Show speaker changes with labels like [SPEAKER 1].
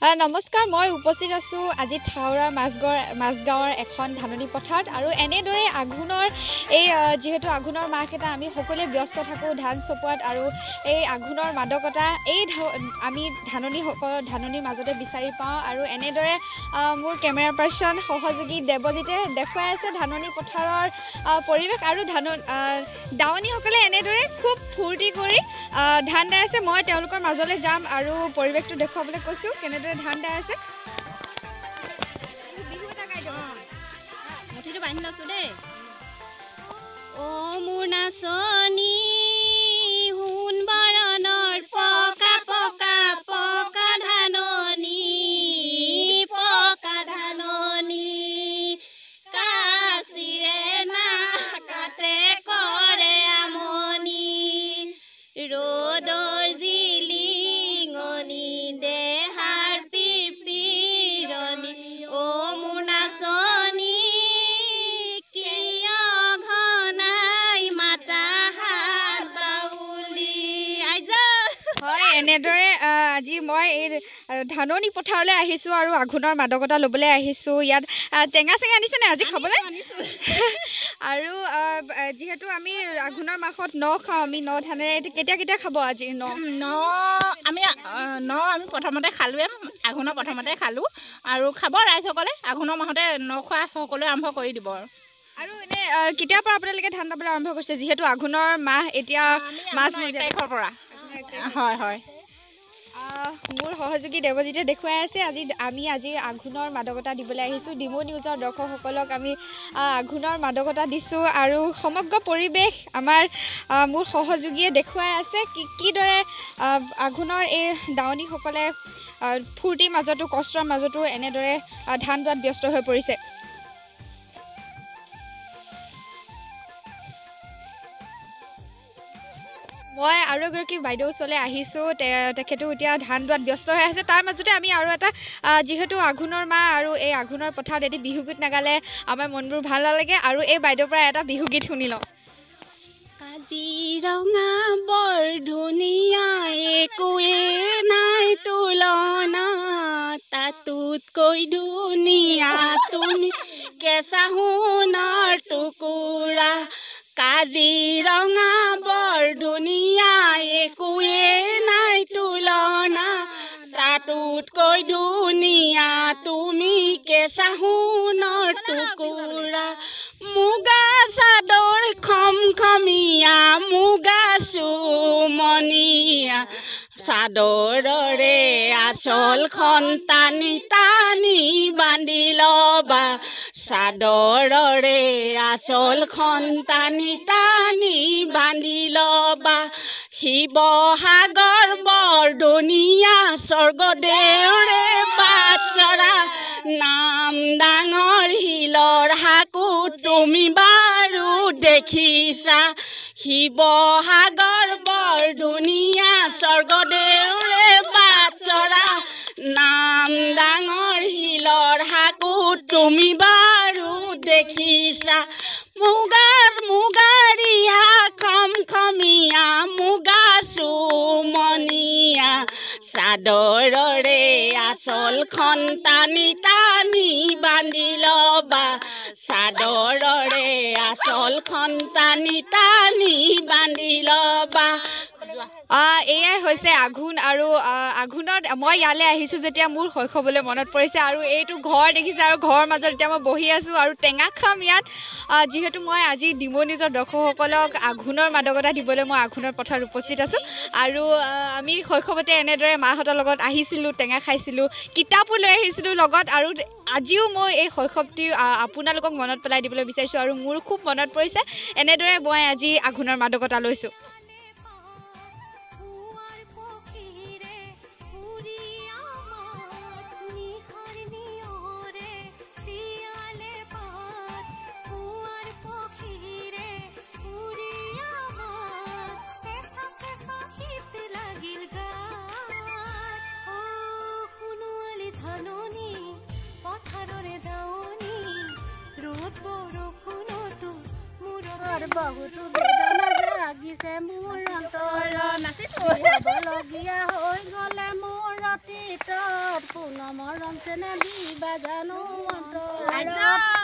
[SPEAKER 1] নমস্কাৰ, মই উপস্থিত আছোঁ আজি থাওৰা মাজগাঁৱৰ এখন ধাননি পথাৰত। আৰু এনেদৰে আঘোণৰ এই যিহেতু আঘোণৰ মাহকেইটা আমি সকলোৱে ব্যস্ত থাকোঁ ধান চপোৱাত, আৰু এই আঘোণৰ মাদকতা এই আমি ধাননিৰ মাজতে বিচাৰি পাওঁ। আৰু এনেদৰে মোৰ কেমেৰা পাৰ্চন সহযোগী দেৱজিতে দেখুৱাই আছে ধাননি পথাৰৰ পৰিৱেশ। আৰু দাৱনীসকলে এনেদৰে খুব ফূৰ্তি কৰি ধান দাই আছে। মই তেওঁলোকৰ মাজলৈ যাম আৰু পৰিৱেশটো দেখুৱাবলৈ কৈছোঁ কেনেদৰে ধান দাই আছে। বিহু এটা গাই দিয়ক।
[SPEAKER 2] মুঠিটো বান্ধি লৈছোঁ দেই। অ মোৰ নাচনী সোণ বৰণৰ পকা পকা পকা ধাননি, পকা ধাননি, কাচিৰে না কাটে কৰে আমনি, ৰ'দৰ জিলিঙনি দেহাৰ পিৰপিৰণি, অ মোৰ নাচনী কিয় ঘনাই মাতা হাত বাউলি।
[SPEAKER 1] হয়, এনেদৰে আজি মই এই ধাননি পথাৰলৈ আহিছোঁ আৰু আঘোণৰ মাদকতা ল'বলৈ আহিছোঁ। ইয়াত টেঙা চেঙা আনিছে নাই আজি খাবলৈ? আৰু যিহেতু আমি আঘোণৰ মাহত ন খাওঁ, আমি ন ধানেৰে কেতিয়া কেতিয়া খাব আজি? ন
[SPEAKER 3] ন আমি ন আমি প্ৰথমতে খালোঁৱে, আঘোণৰ প্ৰথমতে খালোঁ আৰু খাব ৰাইজসকলে আঘোণৰ মাহতে ন খোৱা সকলোৱে আৰম্ভ কৰি দিব।
[SPEAKER 1] আৰু এনে কেতিয়াৰ পৰা আপোনালোকে ধান দাবলৈ আৰম্ভ কৰিছে? যিহেতু আঘোণৰ মাহ এতিয়া মাছ
[SPEAKER 3] তাৰিখৰ পৰা। হয় হয়,
[SPEAKER 1] মোৰ সহযোগী দেৱজিতে দেখুৱাই আছে। আজি আমি আজি আঘোণৰ মাদকতা দিবলৈ আহিছোঁ। ডিমৌ নিউজৰ দৰ্শকসকলক আমি আঘোণৰ মাদকতা দিছোঁ। আৰু সমগ্ৰ পৰিৱেশ আমাৰ মোৰ সহযোগীয়ে দেখুৱাই আছে কি কিদৰে আঘোণৰ এই দাৱনীসকলে ফূৰ্তিৰ মাজতো কষ্টৰ মাজতো এনেদৰে ধান দোৱাত ব্যস্ত হৈ পৰিছে। মই আৰু এগৰাকী বাইদেউ ওচৰলৈ আহিছোঁ। তেখেতো এতিয়া ধান দোৱাত ব্যস্ত হৈ আছে। তাৰ মাজতে আমি আৰু এটা যিহেতু আঘোণৰ মাহ আৰু এই আঘোণৰ পথাৰত এটি বিহুগীত নাগালে আমাৰ মনবোৰ ভাল নালাগে, আৰু এই বাইদেউৰ পৰা এটা বিহুগীত শুনি লওঁ।
[SPEAKER 2] কাজিৰঙা বৰ ধুনীয়া, একোৱে নাই তুলনা, তাতোতকৈ ধুনীয়া তুমি কেঁচা সোণৰ টুকুৰা। কাজিৰঙা বৰ ধুনীয়া, একোৱে নাই তুলনা, তাতোতকৈ ধুনীয়া তুমি কেঁচা সোণৰ টুকুৰা। মুগা চাদৰ খমখমীয়া, মুগা চুমনীয়া, চাদৰৰে আচলখন টানি টানি বান্ধি ল'বা, চাদৰৰে আচলখন টানি টানি বান্ধি ল'বা। শিৱসাগৰ বৰ ধুনীয়া, স্বৰ্গদেউৰে বাটচৰা, নাম ডাঙৰ শিলৰ সাঁকো তুমি বাৰু দেখিছা। শিৱসাগৰ বৰ ধুনীয়া, স্বৰ্গদেউৰে বাটচৰা, নাম ডাঙৰ শিলৰ সাঁকো তুমি বাৰু দেখিছা। মুগাৰ মুগাৰীয়া খমখমীয়া, মুগা চুমনীয়া, চাদৰৰে আচলখন টানি টানি বান্ধি ল'বা, চাদৰৰে আচলখন টানি টানি বান্ধি ল'বা।
[SPEAKER 1] এয়াই হৈছে আঘোণ। আৰু আঘোণত মই ইয়ালৈ আহিছোঁ যেতিয়া মোৰ শৈশৱলৈ মনত পৰিছে। আৰু এইটো ঘৰ দেখিছে, আৰু ঘৰৰ মাজত এতিয়া মই বহি আছোঁ আৰু টেঙা খাম ইয়াত। যিহেতু মই আজি ডিমৌ নিউজৰ দৰ্শকসকলক আঘোণৰ মাদকতা দিবলৈ মই আঘোণৰ পথাৰত উপস্থিত আছোঁ। আৰু আমি শৈশৱতে এনেদৰে মাহঁতৰ লগত আহিছিলোঁ, টেঙা খাইছিলোঁ, কিতাপো লৈ আহিছিলোঁ লগত। আৰু আজিও মই এই শৈশৱটি আপোনালোকক মনত পেলাই দিবলৈ বিচাৰিছোঁ আৰু মোৰ খুব মনত পৰিছে। এনেদৰে মই আজি আঘোণৰ মাদকতা লৈছোঁ।
[SPEAKER 4] বহুতো বেদনা জাগিছে মোৰ অন্তৰত, হ'বলগীয়া হৈ গ'লে মোৰ অতীতত। মৰম চেনেহ দিবা জানো অন্তৰত।